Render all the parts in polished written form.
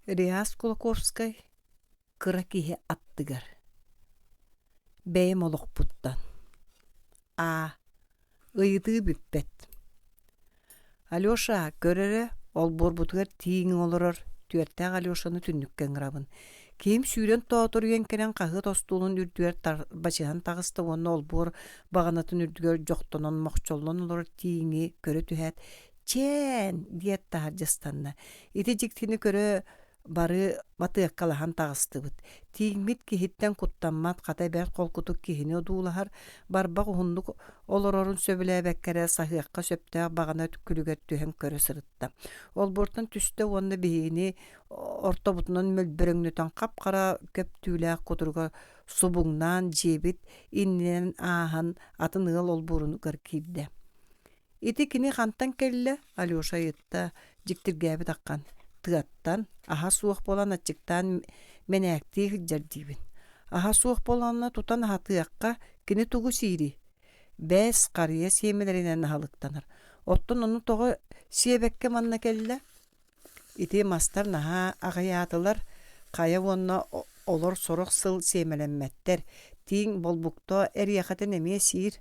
Реас Кулаковскай «Кыра киһи аттыгар» Бэйэм олохпуттан А. Ыйытыы бүппэт Алеша, көр эрэ, олбуорбутугар тииҥ олорор, түөртээх Алешаны түннүккэ ыҥырабын. Киһим сүүрэн тооторуйан кэлэн хаһыат остуолун үрдүгэр тарбачыһан таҕыста уонна олбуор баҕанатын үрдүгэр дьохтонон мохчоллон олорор тииҥи көрө түһээт, «Чээн!» диэт таһырдьа ыстанна. Ити дьиктини көрө бары батыаккалаһан таҕыстыбыт. Тииҥмит киһиттэн куттаммат, хата бэрт холкутук киһини одуулаһар, барбах уһуннук олорорун сөбүлээбэккэ эрэ саһыахха сөптөөх баҕана күлүгэр түһэн көрө сырытта. Олбуортан түстэ уонна биһигини ортобутунан мөлбөрөҥнөтөн хап-хара көп түүлээх кутуруга субуҥнаан дьиэбит иннинэн ааһан атын ыал олбуорунугар киирдэ. Ити кини хантан кэллэ? Алеша ыйытта, дьиктиргээбит аххан. Тыаттан, аһа суох буолан аччыктаан мэнээктии сылдьар диибин. Аһа суох буоллаҕына тутан аһатыахха, кини тугу сиирий? Бэс, харыйа сиэмэлэринэн аһылыктанар. Оттон ону тоҕо сиэбэккэ манна кэллэ? Ити мастар наһаа аҕыйаатылар, хайа уонна олор сорох сыл сиэмэлэммэттэр, тииҥ болбукта эриэхэтин эмиэ сиир.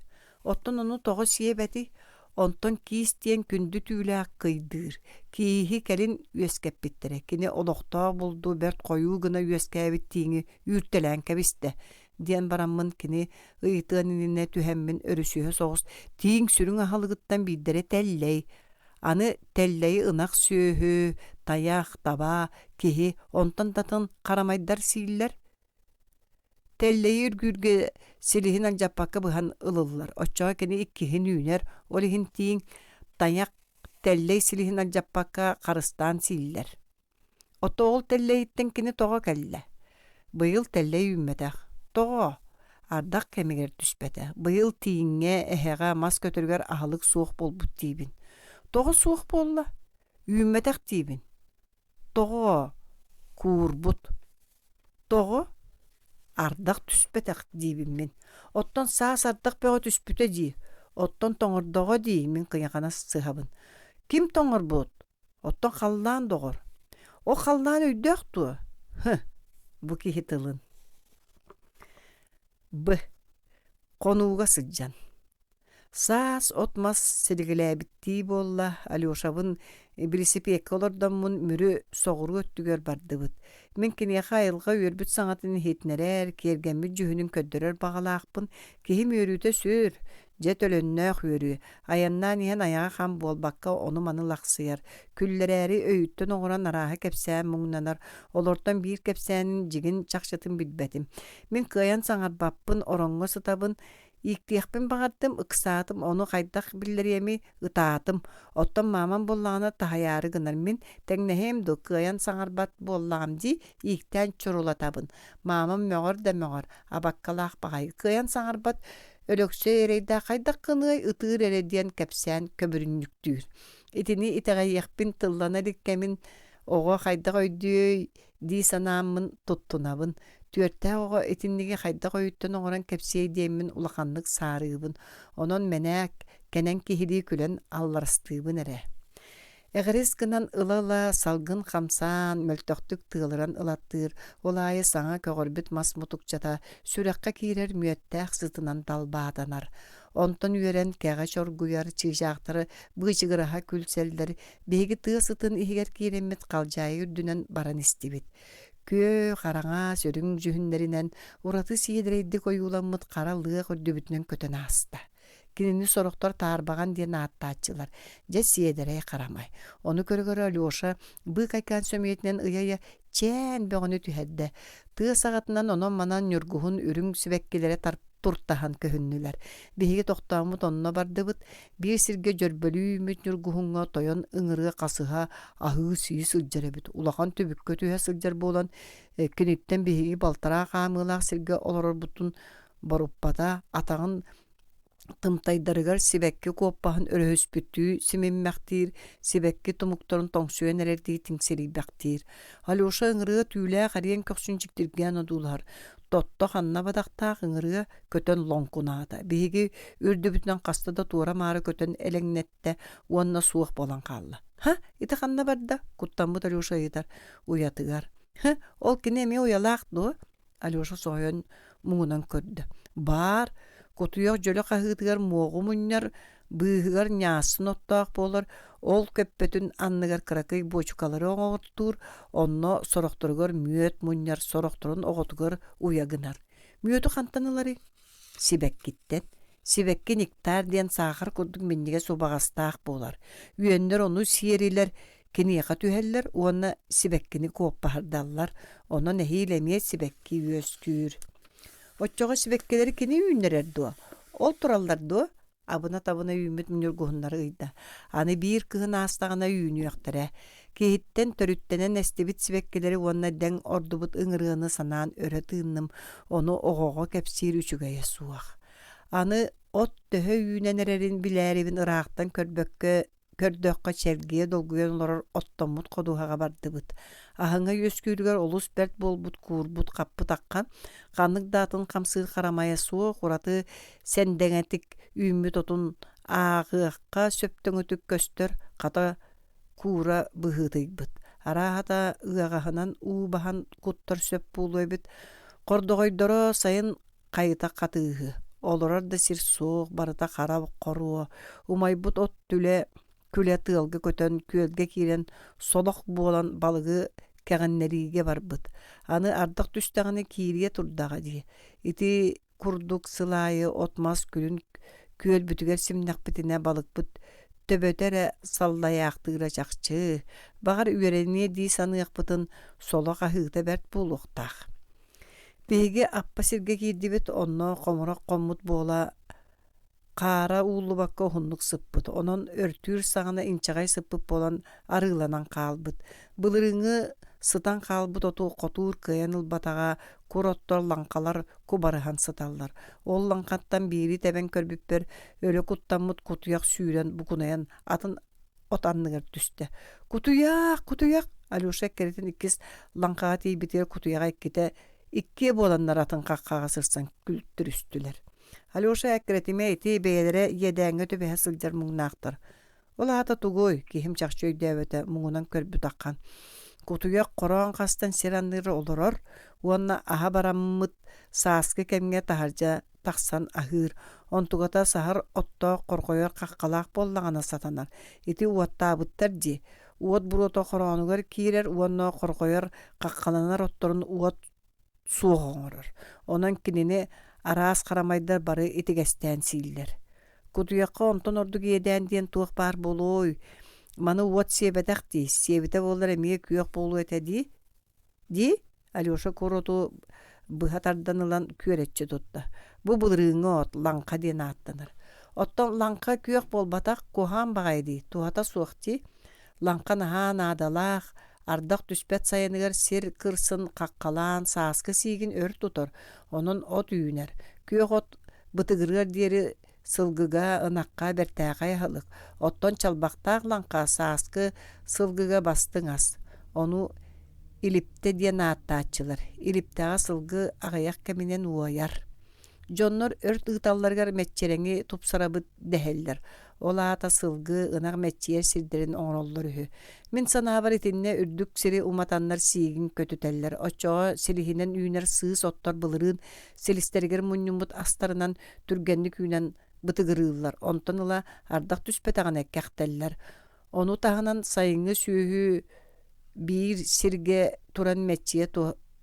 Оттон ону тоҕо сиэбэтий? Онтон киис диэн күндү түүлээх кыйдыыр. Кииһи кэлин үөскэппиттэрэ. Кини олохтоох булду бэрт хойуу гына үөскээбит тииҥи үүртэлээн кэбистэ диэн бараммын кини ыйытыан иннинэ түһэммин өрүсүһэ соҕус тииҥ сүрүн аһылыгыттан биирдэрэ тэллэй Аны тэллэйи ынах сүөһү, тайах, таба, киһи, онтон да атын харамайдар сииллэр. Тэллэйи үргүүргэ силиһин алдьаппакка быһан ылыллар. Оччоҕо кини иккиһин үүнэр, ол иһин тииҥ, тайах тэллэй силиһин алдьаппакка харыстаан сииллэр. Ото ол тэллэйиттэн кини тоҕо кэллэ? Быйыл тэллэй үүммэтэх. Тоҕо? Ардах кэмигэр түспэтэ. Быйыл тииҥҥэ, эһэҕэ, мас көтөрүгэр аһылык суох буолбут диибин. Тоҕо суох буолла? Үүммэтэх диибин. Тоҕо? Куурбут. Тоҕо? Ардах түспэтэх диибин мин. Оттон саас ардах бөҕө түспүтэ дии. Оттон тоҥордоҕо дии мин кыйахана сыһабын. Ким тоҥорбут? Оттон халлаан доҕор, ол халлаан өйдөөх дуо? Һы, бу киһи тылын. Б. Хонууга сылдьан. Саас от-мас силигилээбиттии буолла, Алешабын билисипиэккэ олордоммун Мүрү соҕуруу өттүгэр бардыбыт. Мин киниэхэ айылҕа үөрбүт саҥатын иһитинэрэр, киэргэммит дьүһүнүн көрдөрөр баҕалаахпын. Киһим үөрүүтэ сүр, Дьэ төлөннөөх үөрүү, айаннаан иһэн айаҕа хам буолбакка ону-маны лахсыйар, күллэрээри өйүттэн оҥорон арааһы кэпсээн муҥнанар, олортон биир кэпсээнин дьиҥин чахчытын билбэтим. Мин кыайан саҥарбаппын, ороҥҥо сытабын, ииктиэхпин баҕардым, ыксаатым, ону хайдах биллэриэмий, ытаатым. Оттон маамам буоллаҕына таһыйаары гынар, мин тэҥнэһиэм дуо, кыайан саҥарбат буоллаҕым дии, ииктээн чурулатабын. Маамам мөҕөр да мөҕөр, абаккалаах баҕайы, кыайан саҥарбат Өлөксөй эрэйдээх хайдах гыныай, ытыыр эрэ диэн кэпсээн көбүрүнньүктүүр. Итини итэҕэйиэхпин тыллана илик кэмин оҕо хайдах өйдүөй дии санааммын туттунабын. Түөртээх оҕо итинниги хайдах өйүттэн оҥорон кэпсиэй диэммин улаханнык саарыыбын. Онон мэнээк, кэнэн киһилии күлэн алларастыыбын эрэ. Эҕирис гынан ыла-ыла салгын хамсаан, мөлтөхтүк тыалыран ылаттыыр, ол аайы саҥа көҕөрбүт мас мутукчата сүрэххэ киирэр мүөттээх сытынан талбаатанар. Онтон үөрэн кэҕэ чоргуйар, чыычаахтары быычыгыраһа күлсэллэр, биһиги тыа сытын иһигэр киирэммит халдьаайы үрдүнэн баран истибит. Күөх, араҥас, үрүҥ дьүһүннэринэн ураты сиэдэрэйдик ойууламмыт хара лыах үрдүбүтүнэн көтөн ааста. Кинини сорохтор таарбаҕан диэн ааттааччылар. Дьэ сиэдэрэй харамай. Ону көрө-көрө Алеша быыкайкаан сөмүйэтинэн ыйа-ыйа чээн бөҕөнү түһэрдэ. Тыа саҕатынан онон-манан ньургуһун үрүҥ сибэккилэрэ туртаһан көһүннүлэр. Биһиги тохтооммут онно бардыбыт. Биир сиргэ дьөрбөлүү үүммүт ньургуһуҥҥа тойон ыҥырыа хасыһа аһыы-сии сылдьар эбит. Улахан түбүккэ түһэ сылдьар буолан, киниттэн биһиги балтараа хаамыылаах сиргэ олорорбутун боруппата, атаҕын тымтайдарыгар сибэкки куоппаһын өрөһүспүттүү симиммэхтиир, сибэкки тумуктарын тоҥсуйан эрэрдии тиҥсирийбэхтиир. Алеша ыҥырыа түүлээх эриэн көхсүн дьиктиргээн одуулаһар. Тотто ханна бадахтаах ыҥырыа көтөн лоҥкунаата. Биһиги үрдүбүтүнэн хаста да туора-маары көтөн элэҥнэттэ уонна суох буолан хаалла. Ха, ити ханна барда? Куттаммыт Алеша ыйытар. Уйатыгар. Һы, ол кини эмиэ уйалаах дуо? Алеша соһуйан муҥунан көрдө. Баар, кутуйах дьөлө хаһыытыгар муоҕу мунньар, быыһыгар ньаассын оттоох буолар, ол көппөтүн анныгар кыракый буочукалары оҥортуур, онно сорохторугар мүөт мунньар, сорохторун оҕотугар уйа гынар. Мүөтү хантан ыларый? Сибэккиттэн. Сибэкки нектар диэн саахар курдук минньигэс убаҕастаах буолар. Үөннэр ону сиэрилэр, киниэхэ түһэллэр уонна сибэккини куоппаһырдаллар, онон эһиил эмиэ сибэкки үөскүүр. Оччоҕо сибэккилэри кини үүннэрэр дуо? Ол тураллар дуо? Абына-табына үүммүт ньургуһуннары ыйда. Аны биир кыһын аастаҕына үүнүөхтэрэ. Киһиттэн төрүттэнэн эстибит сибэккилэри уонна дэҥ ордубут ыҥырыаны санаан өрө тыынным, ону оҕоҕо кэпсиир үчүгэйэ суох. Аны от төһө үүнэн эрэрин билээрибин ыраахтан көрбөккө көрдөххө чэлгийэ долгуйан олорор оттоммут ходуһаҕа бардыбыт. Аһыҥа үөскүүрүгэр олус бэрт буолбут куурбут хаппыт аххан, ханнык да атын хамсыыр харамайа суох ураты сэндэҥэтик үүммүт отун ааҕыахха сөптөҥүтүк көстөр, хата куура быһыытыйбыт. Арааһата ыаҕаһынан уу баһан куттар сөп буолуо эбит. Хордоҕойдоро сайын хайыта хатыыһы, олорор да сир суох, барыта хара хоруо, умайбыт от түлэ күлэ тыалга көтөн, күөлгэ киирэн солох буолан балыгы кэҕиннэриигэ барбыт. Аны ардах түстэҕинэ киириэ турдаҕа дии. Ити курдук сыл аайы от-мас күлүн күөлбүтүгэр симнэхпитинэ балыкпыт төбөтө эрэ саллайаахтыыра чахчы. Баҕар үөрэниэ дии саныахпытын солох аһыыта бэрт буолуохтаах. Биһиги аппа сиргэ киирдибит, онно хомурах хоммут буола хаара ууллубакка уһуннук сыппыт, онон өртүүр саҕана инчэҕэй сыппыт буолан арыыланан хаалбыт. Былырыыҥҥы сытан хаалбыт оту хотуур кыайан ылбатаҕа, кур оттор лаҥхалар кубарыһан сыталлар. Ол лаҥхаттан биири тэбэн көрбүппэр өлө куттаммыт кутуйах сүүрэн букунайан атын от анныгар түстэ. «Кутуйах! Кутуйах!» Алеша эккирэтин иккис лаҥхаҕа тиийбитигэр кутуйаҕа иккитэ иккиэ буоланнар атын хаххаҕа сырсан күлтүрүстүлэр. Алеша эккирэтимэ ити бэйэлэрэ иэдээҥҥэ түбэһэ сылдьар муҥнаахтар. Ол аата тугуй? Киһим чахчы өйдөөбөтө, муҥунан көрбүт аххан. Кутуйах хороон хастан сир анныгар олорор уонна аһа бараммыт сааскы кэмҥэ таһырдьа тахсан аһыыр, онтугата саһар оттоох хорҕойор хаххалаах буоллаҕына сатанар. Ити уоттаабыттар дии. Уот буруота хороонугар киирэр уонна хорҕойор хаххаланар отторун уот суох оҥорор. Онон кинини араас харамайдар бары итигэстээн сииллэр. Кутуйахха онтон ордук иэдээн диэн туох баар буолуой? Маны уот сиэбэтэх дии, сиэбитэ буоллар эмиэ күөх буолуо этэ дии Дии, Алеша кур оту быһа тардан ылан күөрэччи тутта. Бу былырыыҥҥы от, лаҥха диэн ааттанар. Оттон лаҥха күөх буолбатах, куһаҕан баҕайы дии, туһата суох дии. Лаҥха наһаа наадалаах, ардах түспэт сайыныгар сир кырсын хаххалаан сааскы сиигин өр тутар, онон от үүнэр. Күөх от бытыгырыар диэри сылгыга, ынахха бэртээхэй аһылык, оттон чалбахтаах лаҥха сааскы сылгыга бастыҥ ас. Ону илиптэ диэн ааттааччылар. Илиптэҕэ сылгы аҕыйах кэминэн уойар. Дьоннор өрт ыыталларыгар мэччирэҥи тупсарабыт дэһэллэр. Ол аата сылгы, ынах мэччийэр сирдэрин оҥороллор үһү. Мин санаабар итиннэ үрдүк сири уматаннар сиигин көтүтэллэр. Оччоҕо силиһинэн үүнэр сыыс оттор былырыын силистэригэр мунньуммут астарынан түргэнник үүнэн бытыгырыыллар, онтон ыла ардах түспэтэҕинэ кэхтэллэр. Ону таһынан сайыҥҥы сүөһү биир сиргэ туран мэччийэ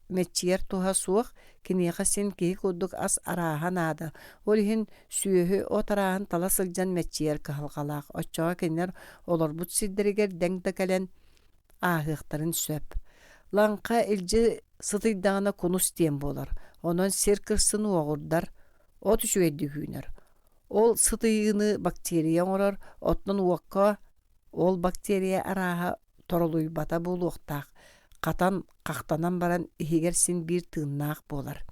мэччийэр туһа суох, киниэхэ син киһи курдук ас арааһа наада. Ол иһин сүөһү от арааһын тала сылдьан мэччийэр кыһалҕалаах. Оччоҕо кинилэр олорбут сирдэригэр дэҥ да кэлэн ааһыахтарын сөп. Лаҥха илдьи сытыйдаҕына кунус диэн буолар. Онон сир кырсын уоҕурдар, от үчүгэйдик үүнэр. Ол сытыйыыны бактерия оҥорор, оттон уокка ол бактерия арааһа торолуйбата буолуохтаах, хатан, хахтанан баран иһигэр син биир тыыннаах буолар.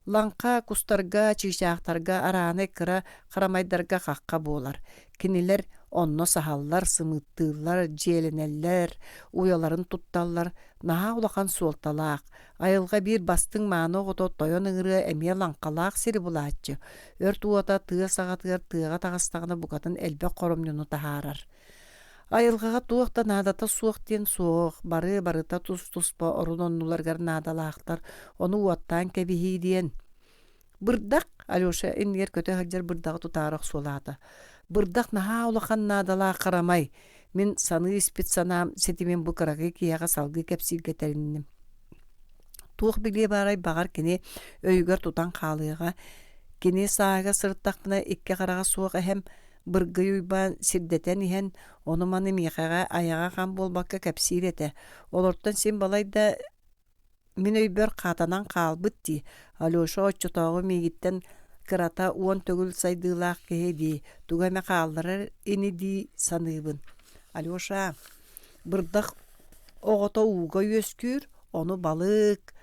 Лаҥха кустарга, чыычаахтарга, араанай кыра харамайдарга хахха буолар. Кинилэр онно саһаллар, сымыыттыыллар, дьиэлэнэллэр, уйаларын тутталлар. Наһаа улахан суолталаах. Айылҕа биир бастыҥ мааны оҕото тойон ыҥырыа эмиэ лаҥхалаах сири булааччы. Өрт уота тыа саҕатыгар тыаҕа таҕыстаҕына букатын элбэх хоромньуну таһаарар. Айылҕаҕа туох да наадата суох диэн суох, бары барыта тус-туспа орун-оннуларыгар наадалаахтар, ону уоттаан кэбиһии диэн. Бырдах, Алеша иннигэр көтө сылдьар бырдаҕы тутаары охсуолаата. Бырдах наһаа улахан наадалаах харамай. Мин саныы испит санаам ситимин бу кыракый киһиэхэ салгыы кэпсииргэ тэринним. Туох билиэ баарай баҕар кини өйүгэр тутан хаалыаҕа. Кини сааһыгар сырыттахпына икки хараҕа суох эһэм Быргый Уйбаан сирдэтэн иһэн ону-маны миэхэҕэ айаҕа хам буолбакка кэпсиир этэ. Олортон син балайда мин өйбөр хаатанан хаалбыт дии. Алеша оччотооҕу миигиттэн кырата 10 төгүл сайдыылаах киһи дии, тугу эмэ хаалларар ини дии саныыбын. Алеша, бырдах оҕото ууга үөскүүр, ону балык,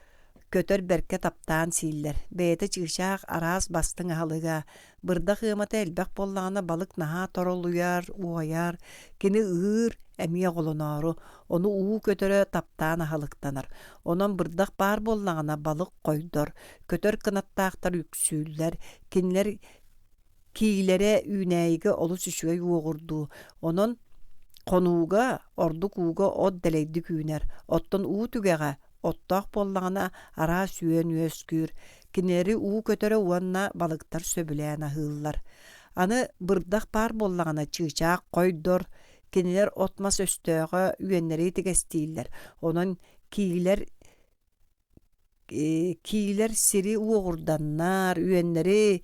көтөр бэркэ таптаан сииллэр. Бэйэтэ чыычаах араас бастыҥ аһылыга, Бырдах ыамата элбэх буоллаҕына балык наһаа торолуйар, уойар, кини ыыр, эмиэ оҕолоноору, ону уу көтөрө таптаан аһылыктанар. Онон бырдах баар буоллаҕына балык хойдор, көтөр кынаттаахтар үксүүллэр, кинилэр киилэрэ үүнээйигэ олус үчүгэй уоҕурдуу. Онон хонууга, ордук ууга от дэлэйдик үүнэр, оттон уу түгэҕэ оттоох буоллаҕына араас үөн үөскүүр, Кинилэри уу көтөрө уонна балыктар сөбүлээн аһыыллар. Аны бырдах баар буоллаҕына чыычаах хойдор, кинилэр от-мас өстөөҕө үөннэри итигэстииллэр. Онон киилэр киилэр сири уоҕурданнар, үөннэри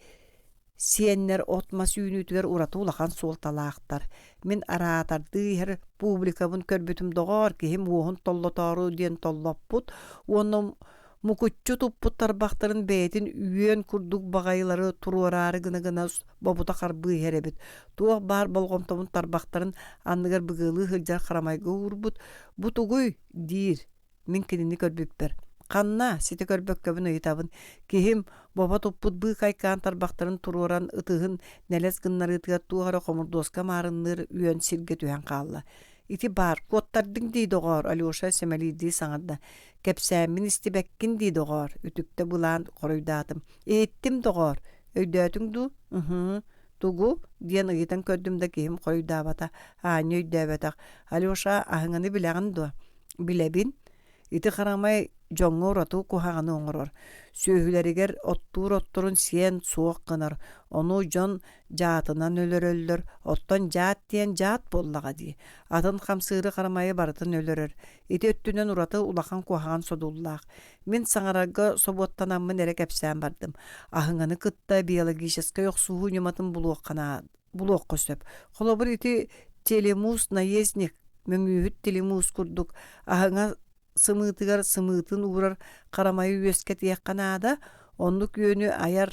сиэннэр от-мас үүнүүтүгэр ураты улахан суолталаахтар. Мин араатардыы иһэр публикабын көрбүтүм доҕоор, киһим уоһун толлотоору диэн толлоппут уонна мукуччу туппут тарбахтарын бэйэтин үөн курдук баҕайылары туруораары гына-гына бобута харбыы иһэр эбит. Туох баар болҕомтобун тарбахтарын анныгар быгыалыы сылдьар харамайга уурбут. «Бу тугуй?» диир. Мин кинини көрбүппэр. «Ханна?» ситэ көрбөккөбүн ыйытабын. Киһим бобо туппут быыкайкаан тарбахтарын туруоран ытыһын нэлэс гыннарыытыгар туох эрэ хомурдуоска маарынныыр үөн сиргэ түһэн хаалла. «Ити баар, куоттардыҥ дии, доҕоор», Алеша сэмэлиирдии саҥарда. «Кэпсээммин истибэккин дии, доҕоор», үтүктэ былаан хоруйдаатым. «Иһиттим, доҕоор, өйдөөтүҥ дуу?» «Ыһыы, тугу?» диэн ыйытан көрдүм да киһим хоруйдаабата, аанньа өйдөөбөтөх. «Алеша, аһыҥаны билэҕин дуо?» «Билэбин. Ити харамай дьоҥҥо ураты куһаҕаны оҥорор. Сүөһүлэригэр оттуур отторун сиэн суох гынар, ону дьон дьаатынан өлөрөллөр, оттон дьаат диэн дьаат буоллаҕа дии, атын хамсыыры харамайы барытын өлөрөр. Ити өттүнэн ураты улахан куһаҕан содуллаах. Мин саҥарарга собуоттанаммын эрэ кэпсээн бардым. Аһыҥаны кытта биологическай охсуһуу ньыматын булуохха наада булуохха сөп. Холобур, ити телемуус наездник, мөҥүүһүт телемуус курдук аһыҥа сымыытыгар сымыытын уурар харамайы үөскэтиэххэ наада. Оннук үөнү айар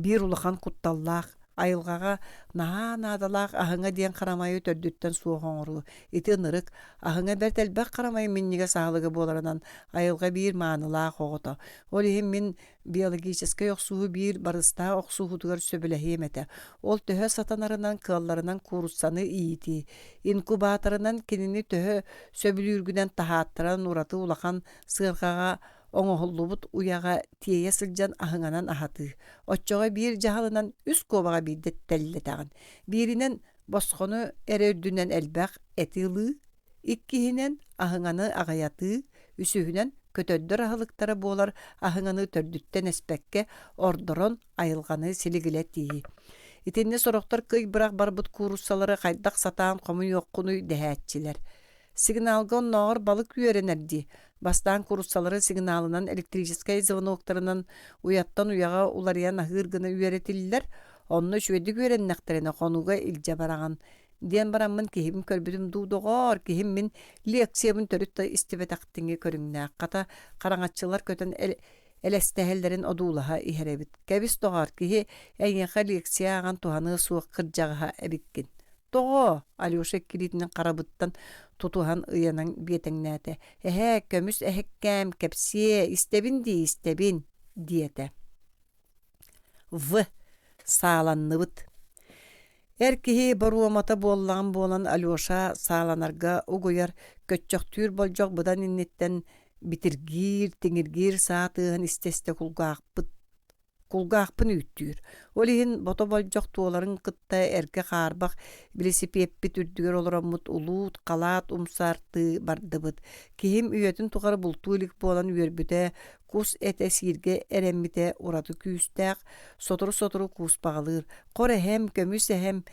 биир улахан кутталлаах, айылҕаҕа наһаа наадалаах аһыҥа диэн харамайы төрдүттэн суох оҥоруу. Ити ынырык, аһыҥа бэрт элбэх харамай минньигэс аһылыга буоларынан айылҕа биир маанылаах оҕото. Ол иһин мин биологическай охсуһуу биир барыстаах охсуһуутугар сөбүлэһиэм этэ. Ол төһө сатанарынан, кыалларынан кууруссаны иитии. Инкубаторынан кинини төһө сөбүлүүргүнэн таһааттаран ураты улахан сыарҕаҕа оҥоһуллубут уйаҕа тиэйэ сылдьан аһыҥанан аһатыы. Оччоҕо биир дьаһалынан үс куобаҕа биирдэ тэллэтэҕин. Бииринэн босхону эрэ үрдүнэн элбэх эти ылыы, иккиһинэн аһыҥаны аҕыйатыы, үсүһүнэн көтөрдөр аһылыктара буолар аһыҥаны төрдүттэн эспэккэ ордорон айылҕаны силигилэтии. Итиннэ сорохтор кый бырах барбыт кууруссалары хайдах сатаан хомуйуоххунуй дэһээччилэр. Сигналга оннооҕор балык үөрэнэр дии. Бастаан кууруссалары сигналынан электрическэй звоноктарынан уйаттан уйаҕа уларыйан аһыыр гына үөрэтиллэр. Онно үчүгэйдик үөрэннэхтэринэ хонууга илдьэ бараҕын диэн бараммын киһибин көрбүтүм дуу доҕоор, киһим мин лекциябын төрүт да истибэтэхтиҥи көрүҥнээх. Хата хараҥаччылар көтөн элэстэһэллэрин одуулаһа иһэр эбит. Кэбис доҕоор, киһи эйиэхэ лекция ааҕан туһаныа суох кырдьаҕаһа эбиккин. Тоҕо? Алеша иккилиитинэн харабыттан тутуһан ыйанан биэтэҥнээтэ. Эһээ, көмүс эһэккээм, кэпсиэ, истэбин дии, истэбин, диэтэ. В. Сааланныбыт. Эр киһи боруомата буоллаҕым буолан Алеша сааланарга угуйар, көччөхтүүр болдьох быдан инниттэн битиргиир, тиҥиргиир саа тыаһын истэ-истэ кулгаахпыт. Кулгаахпын үүттүүр. Ол иһин бото болдьох туоларын кытта эргэ хаарбах билисипиэппит үрдүгэр олороммут улуут халаат умсаартыы бардыбыт. Киһим үйэтин тухары бултуу илик буолан үөрбүтэ, кус этэ сииргэ эрэммитэ ураты күүстээх, сотору-сотору кууспаҕалыыр. Хор эһэм, көмүс эһэм,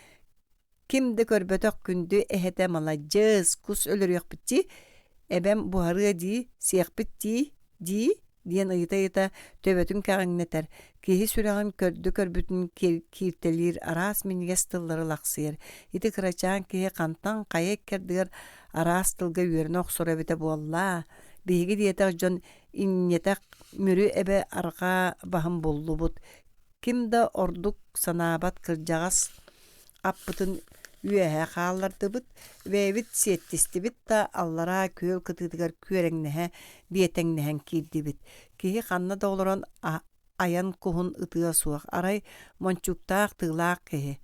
ким да көрбөтөх күндү эһэтэ маладьыас, кус өлөрүөхпүт дии, эбэм буһарыа дии, сиэхпит дии, дии диэн ыйыта-ыйыта төбөтүн кэҕиҥнэтэр, киһи сүрэҕин көрдө-көрбүтүн кииртэлиир араас минньигэс тыллары лахсыйар. Ити кырачаан киһи хантан хайа иккэрдигэр араас тылга үөрэнэ охсоро эбитэ буоллаа. Биһиги диэтэх дьон инньэтэх Мүрү эбэ арҕаа баһын буллубут. Ким да ордук санаабат кырдьаҕас аппытын үөһэ хааллардыбыт, бэйэбит сиэттистибит да аллараа күөл кытыытыгар күөрэҥнэһэ биэтэҥнэһэн киирдибит. Киһи ханна да олорон айан куһун ытыа суох, арай мончууктаах тыылаах киһи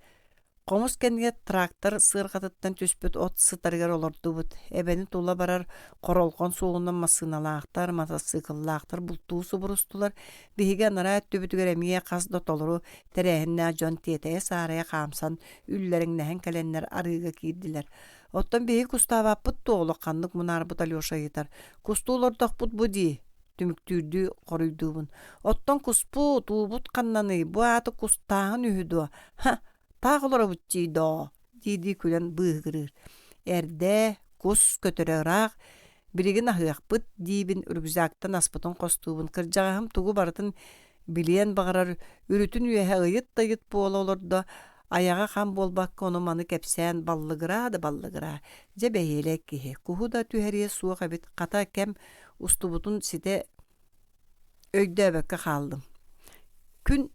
Хомус кэннигэр трактор сыарҕатыттан түспүт от сытарыгар олордубут. Эбэни тула барар хоролҕон суолунан массыыналаахтар, матасыыкыллаахтар бултуу субурустулар. Биһиги анараа өттүбүтүгэр эмиэ хас да толору тэрээһиннээх дьон тиэтэйэ-саарайа хаамсан, үллэриҥнэһэн кэлэннэр арыыга киирдилэр. Оттон биһиги кустаабаппыт дуо улаханнык мунаарбыт Алеша ыйытар. Кустуу олордохпут бу дии түмүктүүрдүү хоруйдуубун. Оттон куспут, уубут ханнаный, бу ааты кустааһын үһү дуо? Ха, таах олоробут дии доо, дии-дии күлэн быыһыгырыыр. Эрдэ, кус көтөрө ыраах, билигин аһыахпыт диибин рюкзактан аспытын хостуубун. Кырдьаҕаһым тугу барытын билиэн баҕарар, үрүтүн үөһэ ыйыт да ыйыт буола олордо, айаҕа хам буолбакка ону-маны кэпсээн баллыгыраа да баллыгыраа. Дьэ бэйиэлэй киһи, куһу да түһэриэ суох эбит, хата кэм устубутун ситэ өйдөөбөккө хааллым. Күн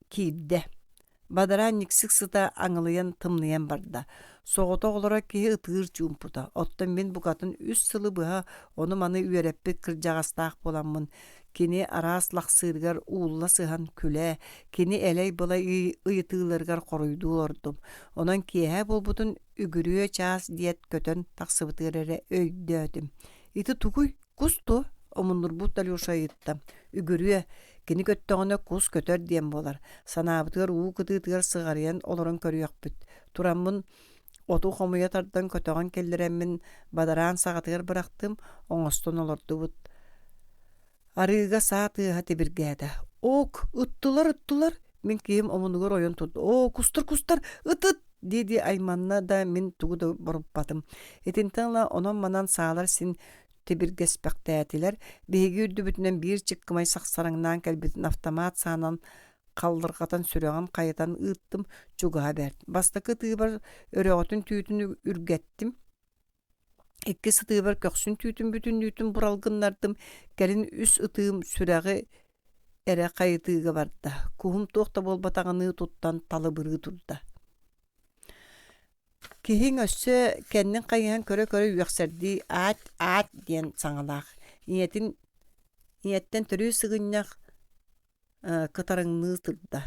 киирдэ. Бадараан никсик сыта аҥылыйан тымныйан барда. Соҕотох олорор киһи ытыыр чуумпута. Оттон мин букатын үс сылы быһа ону-маны үөрэппит кырдьаҕастаах буоламмын, кини араас лахсыырыгар уулла сыһан күлэ, кини элэй-былай ыйытыыларыгар хоруйдуу олордум. Онон киэһэ буолбутун үгүрүө чаас диэт көтөн тахсыбытыгар эрэ өйдөөтүм. Ити тугуй? Кус дуо? Омуннурбут Алеша ыйытта. Үгүрүө, кини көттөҕүнэ кус көтөр диэн буолар. Санаабытыгар уу кытыытыгар сыҕарыйан олорон көрүөхпүт. Тураммын оту хомуйа тардан көтөҕөн киллэрэммин бадараан саҕатыгар бырахтым, оҥостон олордубут. Арыыга саа тыаһа тибиргээтэ. Ок, ыттылар, ыттылар! Мин киһим омунугар ойон турда. Оо, кустар, кустар, ыт-ыт! дии-дии айманна да мин тугу да боруппатым. Итинтэн ыла онон-манан саалар син тибиргэспэхтээтилэр. Биһиги үрдүбүтүнэн биир чыккымай сахсараҥнаан кэлбитин автомат саанан халлырҕатан сүрэҕин хайытан ыыттым, чугаһа бэрт. Бастакы ытыыбар өрөҕөтүн түүтүн үргэттим. Иккис ытыыбар көхсүн түүтүн бүтүннүүтүн бурал гыннардым, кэлин үс ытыым сүрэҕи эрэ хайытыыга барда, куһум туох да буолбатаҕыныы туттан талыбырыы турда. Киһиҥ өссө кэннин хайыһан көрө-көрө үөхсэрдии аат аат диэн саҥалаах, ийэтин ийэттэн төрүү сыгынньах кытарыҥныы турда.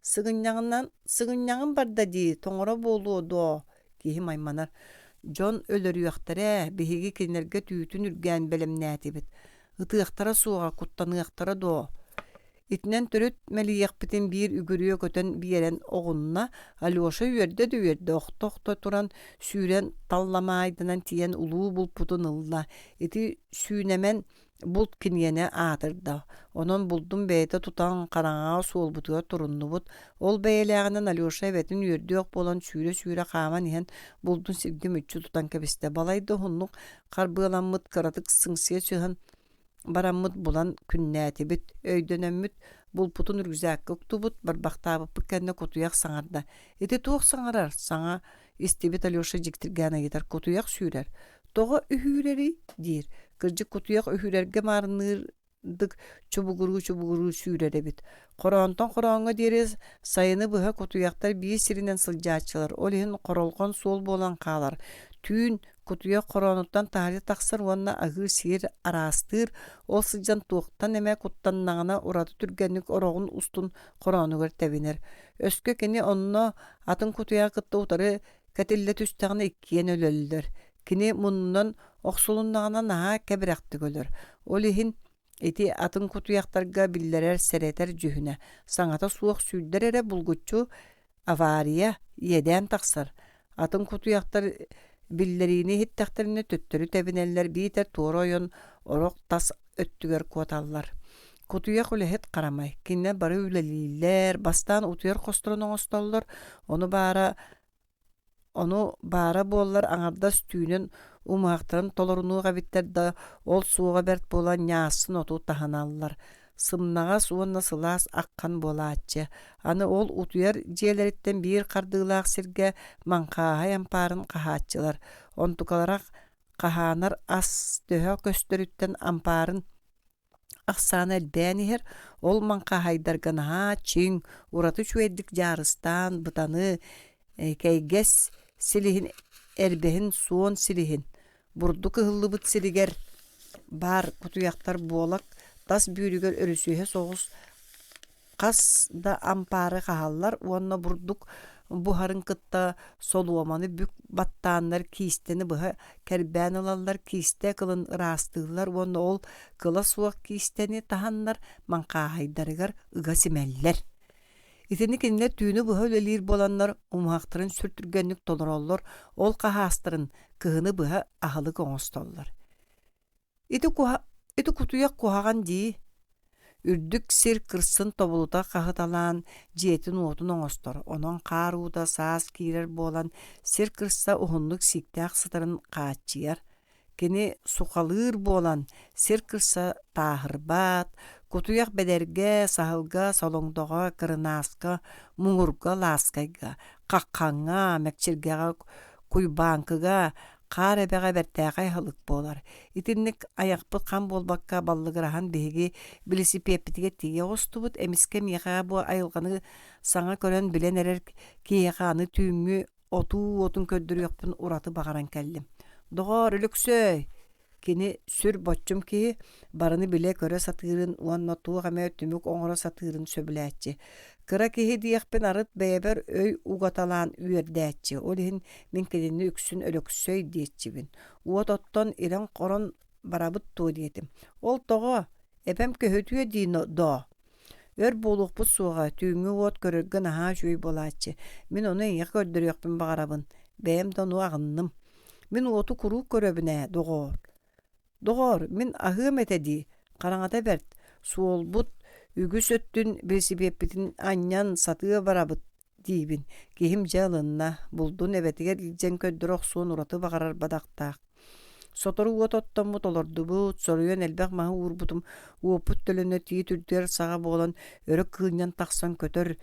Сыгынньаҕынан сыгынньаҕым барда дии, тоҥоро буолуо дуо киһим айманар. Дьон өлөрүөхтэрэ, биһиги кинилэргэ түүтүн үргээн бэлэмнээтибит. Ытыахтара суоҕа, куттаныахтара дуо? Итинэн төрүт мэлийиэхпитин биир үгүрүө көтөн биэрэн оҕунна, Алеша үөрдэ да үөрдэ, охто-охто туран сүүрэн талламаайданан тиийэн улуу булпутун ылла. Ити сүүнэмэн Булт киниэнэ аатырда, онон булдун бэйэтэ тутан хараҥаҕа суолбутугар туруннубут. Ол бэйэлээҕинэн Алеша эбэтин үөрдүөх буолан сүүрэ-сүүрэ хааман иһэн булдун сиргэ мүччү тутан кэбистэ. Балайда уһуннук харбыаламмыт, кыратык сыҥсыйа сыһан бараммыт булан күннээтибит. Өйдөнөммүт булпутун рюкзакка уктубут, барбахтаабыппыт кэннэ кутуйах саҥарда. «Ити туох саҥарар?» саҥа истибит Алеша дьиктиргээн ыйытар. «Кутуйах сүүрэр». «Тоҕо үһүүрэрий?» диир. Кырдьык кутуйах үһүүрэргэ маарынныырдык чубугуруу-чубугуруу сүүрэр эбит. Хороонтон хорооҥҥо диэри сайыны быһа кутуйахтар биир сиринэн сылдьааччылар, ол иһин хоролҕон суол буолан хаалар. Түүн кутуйах хороонуттан таһырдьа тахсар уонна аһыыр-сиир араастыыр, ол сылдьан туохтан эмэ куттаннаҕына ураты түргэнник ороҕун устун хороонугар тэбинэр. Өскө кини онно атын кутуйаҕы кытта утары кэтиллэ түстэҕинэ иккиэн өлөллөр. Кини муннунан охсулуннаҕына наһаа кэбирэхтик өлөр. Ол иһин Ити атын кутуйахтарга биллэрэр сэрэтэр дьүһүнэ, саҥата суох сүүрдэр эрэ булгуччу авария, иэдээн тахсар. Атын кутуйахтар биллэриини иһиттэхтэринэ төттөрү тэбинэллэр биитэр туора ойон орох тас өттүгэр куоталлар. Кутуйах үлэһит харамай. Кинилэр бары үлэлииллэр, бастаан утуйар хосторун оҥостоллор, ону баара Ону баара буоллар аҥардас түүнүн умуһахтарын толорунуох эбиттэр да, ол суоҕа бэрт буолан ньаассын оту таһыналлар. Сымнаҕас уонна сылаас аххан буолааччы. Аны ол утуйар дьиэлэриттэн биир хардыылаах сиргэ маҥхааһай ампаарын хаһааччылар. Онтукалара хаһаанар ас төһө көстөрүттэн ампаарын Ахсаана элбээн иһэр, ол маҥхааһайдарга наһаа чиҥ, ураты үчүгэйдик дьаарыстаан бытаны, кэйгэс силиһин эрбэһин суон силиһин, бурдук ыһыллыбыт сиригэр баар кутуйахтар буолак тас бүүрүгэр өрүсүһэ соҕус Хас да ампаары хаһаллар уонна бурдук буһарын кытта солуоманы бүк баттааннар киистэни быһа кэрбээн ылаллар, киистэ кылын ыраастыыллар уонна ол кыла суох киистэни таһаннар маҥхааһайдарыгар ыга симэллэр. Итини кинилэр түүнү быһа үлэлиир буоланнар умуһахтарын сүр түргэнник толороллор, ол хаһаастарын кыһыны быһа аһылык оҥостоллор. Ити, куһа... Ити кутуйах куһаҕан дии Үрдүк сир кырсын тобулута хаһыталаан дьиэтин-уотун оҥостор, онон хаар уута саас киирэр буолан сир кырса уһуннук сииктээх сытарын хааччыйар. Кини сухалыыр буолан сир кырса тааһырбат, кутуйах бэдэргэ, саһылга, солоҥдоҕо, кырынааска, муҥурга, лааскайга, хаххаҥҥа, мэкчиргэҕэ, куйбааҥкыга, Хаар эбэҕэ бэртээхэй аһылык буолар. Итинник айахпыт хам буолбакка баллыгыраһан биһиги билисипиэппитигэр тиийэ оҕустубут. Эмискэ миэхэ бу айылҕаны саҥа көрөн билэн эрэр киһиэхэ аны түүҥҥү отуу уотун көрдөрүөхпүн ураты баҕаран кэллим. Доҕоор, Өлөксөөй! Кини сүр боччум киһи, барыны билэ-көрө сатыырын уонна туох эмэ түмүк оҥоро сатыырын сөбүлээччи. Кыра киһи диэхпин арыт бэйэбэр өй угаталаан үөрдээччи, ол иһин мин кинини үксүн Өлөксөй диэччибин. Уот оттон ирэн-хорон барабыт дуо диэтим. Ол тоҕо? Эбэм көһүтүө дии доо. Өр буолуохпут суоҕа, түүҥҥү уот көрөргө наһаа үчүгэй буолааччы. Мин ону эйиэхэ көрдөрүөхпүн баҕарабын. Бэйэм да ону аҕынным. Мин уоту куруук көрөбүн ээ, доҕоор. Доҕоор, мин аһыам этэ дии, хараҥата бэрт, суолбут үгүс өттүн билисипиэппитин анньан сатыы барабыт диибин. Киһим дьэ ылынна, булдун эбэтигэр илдьэн көрдөрө охсуон ураты баҕарар бадахтаах. Сотору уот оттоммут олордубут, соруйан элбэх маһы уурбутум, уоппут төлөнө тиит үрдүгэр саҕа буолан өрө кыынньан тахсан көтөр,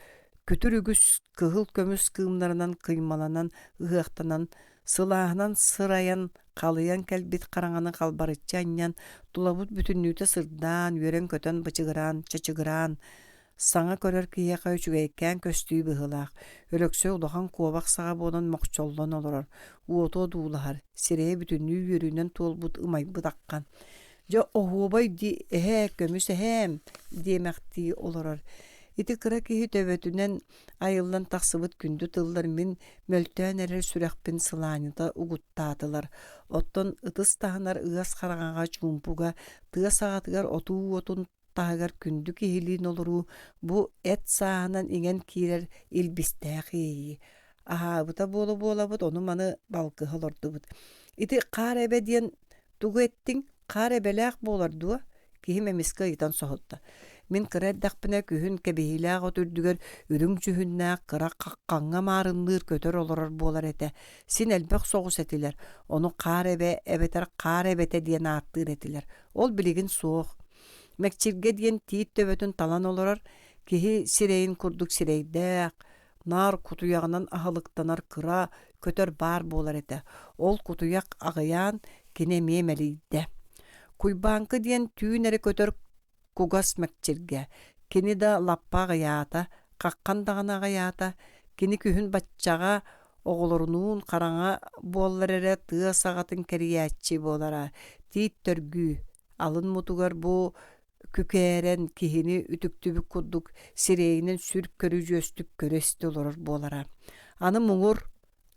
күтүр үгүс кыһыл көмүс кыымнарынан кыймаланан, ыһыахтанан Сылааһынан сырайан, халыйан кэлбит хараҥаны халбарыччы анньан, тулабыт бүтүннүүтэ сырдаан, үөрэн-көтөн бычыгыраан, чачыгыраан, саҥа көрөр киһиэхэ үчүгэйкээн көстүү быһыылаах. Өлөксөй улахан куобах саҕа буолан мохчоллон олорор, уоту одуулаһар, сирэйэ бүтүннүү үөрүүнэн туолбут ымайбыт аххан. Дьэ оһуобай дии эһээ, көмүс эһээм диэмэхтии олорор. Ити кыра киһи төбөтүнэн Айыллан тахсыбыт күндү тыллар мин мөлтөөн эрэр сүрэхпин сылаанньыта угуттаатылар. Оттон ытыс таһынар ыас хараҥаҕа чуумпуга, тыа саҕатыгар отуу уотун таһыгар күндү киһилиин олоруу бу эт сааһынан иҥэн киирэр илбистээх иэйии. Аһаабыта буола-буолабыт ону-маны балкыһа олордубут. Ити хаар эбэ диэн Тугу эттиҥ, хаар эбэлээх буолар дуо? Киһим эмискэ ыйытан соһутта. Мин кыра эрдэхпинэ күһүн кэбиһиилээх от үрдүгэр үрүҥ дьүһүннээх кыра хаххаҥҥа маарынныыр көтөр олорор буолар этэ. Син элбэх соҕус этилэр. Ону хаар эбэ эбэтэр хаар эбэтэ диэн ааттыыр этилэр. Ол билигин суох. Мэкчиргэ диэн тиит төбөтүн талан олорор, киһи сирэйин курдук сирэйдээх, наар кутуйаҕынан аһылыктанар кыра көтөр баар буолар этэ. Ол кутуйах аҕыйаан, кини эмиэ мэлийдэ. Куйбааҥкы диэн түүн эрэ көтөр кугас мэкчиргэ. Кини да лаппа аҕыйаата, хаххан даҕаны аҕыйаата. Кини күһүн баччаҕа оҕолорунуун хараҥа буоллар эрэ тыа саҕатын кэрийээччи буолара. Тиит төргүү, алын мутугар бу күкээрэн киһини үтүктүбүт курдук сирэйинэн сүр көрүдьүөстүк көрө-истэ олорор буолара. Аны муҥур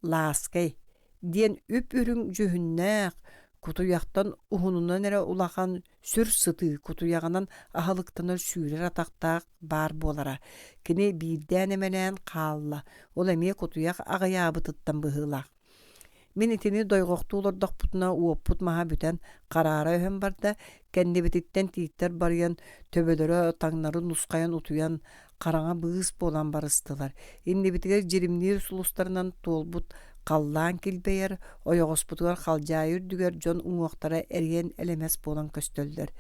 «Лааскай» диэн үп-үрүҥ дьүһүннээх, Кутуйахтан уһунунан эрэ улахан сүр сытыы кутуйаҕынан аһылыктанар сүүрэр атахтаах баар буолара. Кини биирдээн эмэлээн хаалла, ол эмиэ кутуйах аҕыйаабытыттан быһыылаах. Мин итини дойҕохтуу олордохпутуна уоппут маһа бүтэн хараара өһөн барда, кэннибититтэн тииттэр барыйан, төбөлөрө таҥнары нусхайан утуйан, хараҥа быыс буолан барыстылар. Иннибитигэр дьиримниир сулустарынан туолбут халлаан килбэйэр, ойоҕоспутугар халдьаайы үрдүгэр дьон уҥуохтара эриэн элэмэс буолан көстөллөр.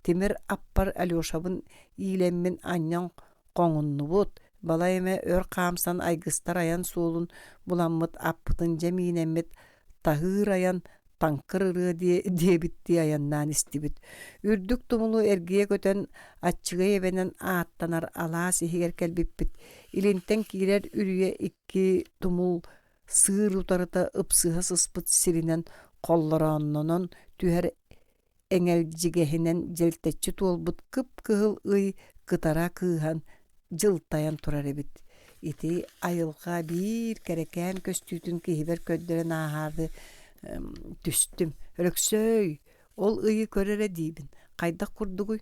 Тимир аппар Алешабын иилэммин анньан хоҥуннубут, балай эмэ өр хаамсан айгыстар айан суолун буламмыт аппытын дьэ миинэммит таһыыр айан таҥкыр ырыа диэбиттии айаннаан истибит. Үрдүк тумулу эргийэ көтөн Аччыгый эбэнэн ааттанар алаас иһигэр кэлбиппит. Илинтэн киирэр үрүйэ икки тумул сыыр утарыта ыпсыһа сыспыт сиринэн холлорооннонон түһэр эҥэлдьигэһинэн дьэлтэччи туолбут кып-кыһыл ый кытара кыыһан дьылтайан турар эбит. Ити айылҕа биир кэрэкээн көстүүтүн киһибэр көрдөрөн ааһаары түстүм. Өлөксөй, ол ыйы көр эрэ диибин, хайдах курдугуй?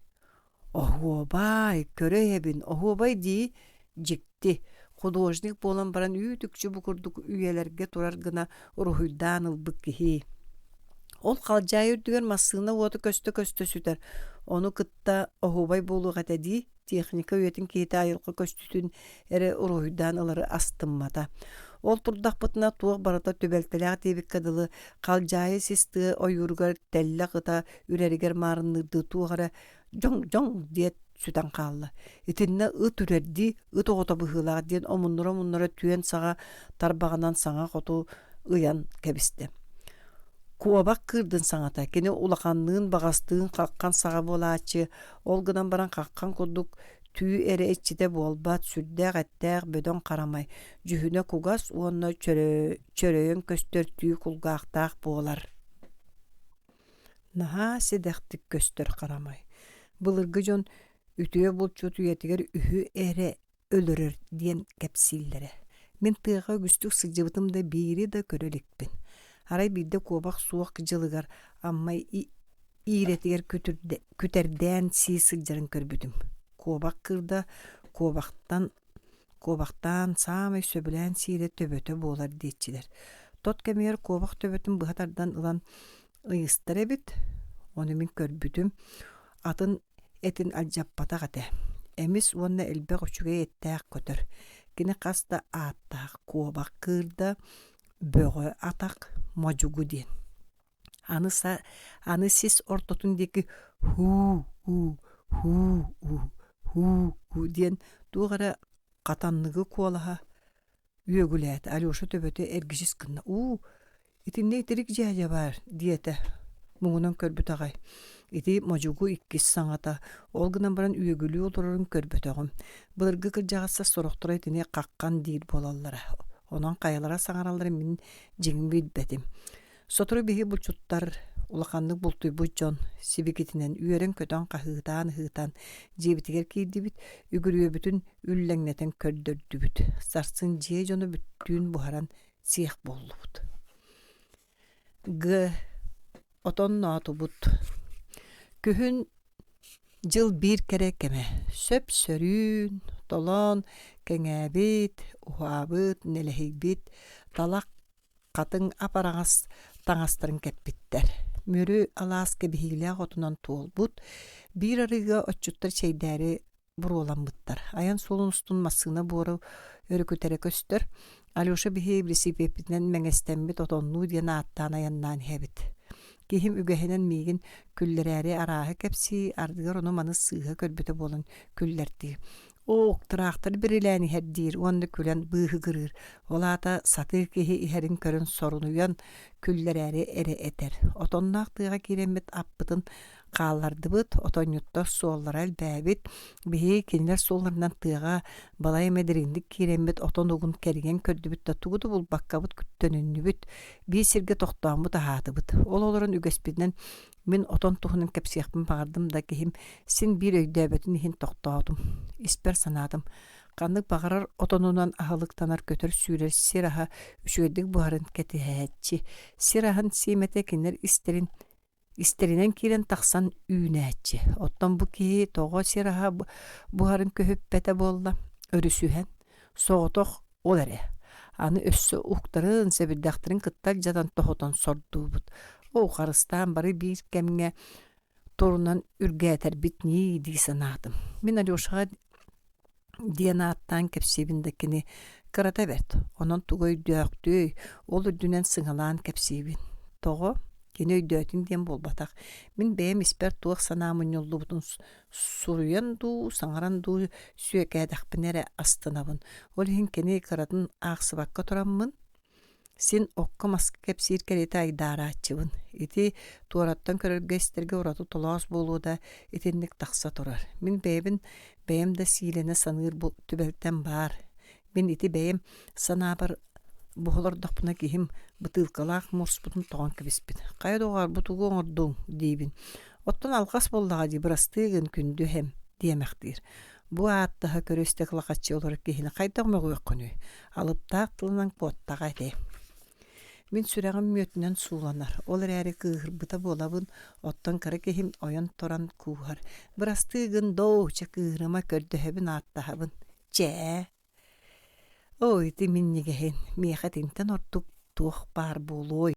Оһуобай, көрө иһэбин, оһуобай дии, дьикти, художник буолан баран үүт-үкчү бу курдук үйэлэргэ турар гына уруһуйдаан ылбыт киһи. Ол халдьаайы үрдүгэр массыына уота көстө-көстө сүтэр, ону кытта оһуобай буолуох этэ дии, техника үйэтин киһитэ айылҕа көстүүтүн эрэ уруһуйдаан ылары астыммата. Ол турдахпытына туох барыта түбэлтэлээх диэбиккэ дылы, халдьаайы сис тыа ойууругар тэллэх ыта үрэригэр маарынныырдыы туох эрэ дьоҥ-дьоҥ диэт сүтэн хаалла. Итиннэ ыт үрэрдии, ыт оҕото быһыылаах диэн омуннура-омуннура түөн саҕа тарбаҕынан саҥа хоту ыйан кэбистэ. Куобах кыырдын саҥата кини улаханныын баҕастыын хаххан саҕа буолааччы, ол гынан баран хаххан курдук түү эрэ иччитэ буолбат, сүрдээх эттээх бөдөҥ харамай, дьүһүнэ кугас уонна чөрөйөн көстөр түү кулгаахтаах буолар. Наһаа сэдэхтик көстөр харамай. Былыргы дьон үтүө булчут үйэтигэр үһү эрэ өлөрөр диэн кэпсииллэрэ. Мин тыаҕа үгүстүк сылдьыбытым да биири да көрө иликпин. Арай биирдэ куобах суох дьылыгар Амма иирэтигэр күтэрдээн сии сылдьарын көрбүтүм. Куобах кыырда куобахтан Куобахтаан саамай сөбүлээн сиирэ төбөтө буолар диэччилэр. Тот кэмигэр куобах төбөтүн быһа тардан ылан ыйыстар эбит, ону мин көрбүтүм, атын этин алдьаппатах этэ. Эмис уонна элбэх үчүгэй эттээх көтөр. Кини хас да ааттаах куобах кыырда, бөҕө атах, модьугу диэн. Аны, аны сис ортотун диэки һуу-һуу, һуу-һуу, һуу-һуу диэн туох эрэ хатанныгы куолаһа үөгүлээтэ. Алеша төбөтө эргичис гынна: «Уу, итиннэ итирик дьээдьэ баар» диэтэ муҥунан көрбүт аҕай. Ити модьугу иккис саҥата, ол гынан баран үөгүлүү олорорун көрбөтөҕүм. Былыргы кырдьаҕастар сорохторо итини хаххан диир буолаллара. Онон хайалара саҥаралларын мин дьиҥин билбэтим. Сотору биһи булчуттар, улаханнык бултуйбут дьон сибикитинэн үөрэн-көтөн хаһыытаан-ыһыытаан дьиэбитигэр киирдибит, үгүрүөбүтүн үллэҥнэтэн көрдөрдүбүт. Сарсын дьиэ дьоно бүттүүн буһаран сиэх буоллубут. Г. Отонноотубут. Күһүн дьыл биир кэрэ кэмэ. Сөп-сөрүүн, толоон, кэҥээбит, уһаабыт, нэлэһийбит, талах хатыҥ ап-араҥас таҥастарын кэппиттэр. Мүрү алаас кэбиһиилээх отунан туолбут, биир арыыга отчуттар чэйдээри буруоламмыттар. Айан суолун устун массыына буора өрүкүтэрэ көстөр. Алеша биһи билисипиэппитинэн мэҥэстэммит отоннуу диэн ааттаан айаннаан иһэбит. Киһим үгэһинэн миигин күллэрээри арааһы кэпсии, ардыгар ону-маны сыыһа көрбүтэ буолан күллэртиир. Оок, тыраахтар бирилээн иһэр диир уонна күлэн быыһыгырыыр. Ол аата сатыы киһи иһэрин көрөн сорунуйан күллэрээри эрэ этэр. Отонноох тыаҕа киирэммит аппытын хааллардыбыт, отонньуттар суоллара элбээбит. Биһиги кинилэр суолларынан тыаҕа балай эмэ дириҥник киирэммит отон угун кэрийэн көрдүбүт да тугу да булбаккабыт төнүннүбүт. Биир сиргэ тохтооммут аһаатыбыт. Ол олорон үгэспитинэн Мин отон туһунан кэпсиэхпин баҕардым да киһим син биир өйдөөбөтүн иһин тохтоотум. Испэр санаатым. Ханнык баҕарар отонунан аһылыктанар көтөр-сүүрэр сир аһа үчүгэйдик буһарын кэтэһээччи. Сир аһын сиэмэтэ кинилэр истэрин истэринэн киирэн тахсан үүнээччи. Оттон бу киһи тоҕо сир аһа буһарын көһүппэтэ буолла, өрүсүһэн, соҕотох ол эрэ. Аны өссө уктарын, сэбирдэхтэрин кытта алдьатан тоһутан сордуубут. Оо, харыстаан бары биир кэмҥэ турунан үргээтэрбит ньии дии санаатым. Мин Алешаҕа диэн ааттаан кэпсиибин да кини кырата бэрт, онон тугу өйдөөхтүөй, ол үрдүнэн сыҥалаан кэпсиибин. Тоҕо? Кини өйдөөтүн диэн буолбатах. Мин бэйэм испэр туох санаа мунньуллубутун суруйан дуу, саҥаран дуу сүөкээтэхпинэ эрэ астынабын. Ол иһин кини кыратын аахсыбакка тураммын, Син окко-маска кэпсиир кэриэтэ айдаарааччыбын. Ити туораттан көрөргө-истэргэ ураты толоос буолуо да итинник тахса турар. Мин бэйэбин бэйэм да сиилэнэ саныыр бу түбэлтэм баар. Мин ити бэйэм санаабар буһа олордохпуна киһим бытыылкалаах муоспутун тоҕон кэбиспит. «Хайа доҕоор, бу тугу оҥордуҥ?» диибин. «Оттон алҕас буоллаҕа дии, бырастыы гын, күндү эһэм» диэмэхтиир. Бу ааттаһа көрө-истэ кылахаччы олорор киһини хайдах мөҕүөххүнүй? Алыптаах тылынан куоттаҕа ити. Мин сүрэҕим мүөтүнэн сууланар, ол эрээри кыыһырбыта буолабын, оттон кыра киһим ойон туран кууһар: «Бырастыы гын доо, чэ кыыһырыма, көрдөһөбүн, ааттаһабын. Чээ!» Оо, ити минньигэһин, миэхэ итинтэн ордук туох баар буолуой?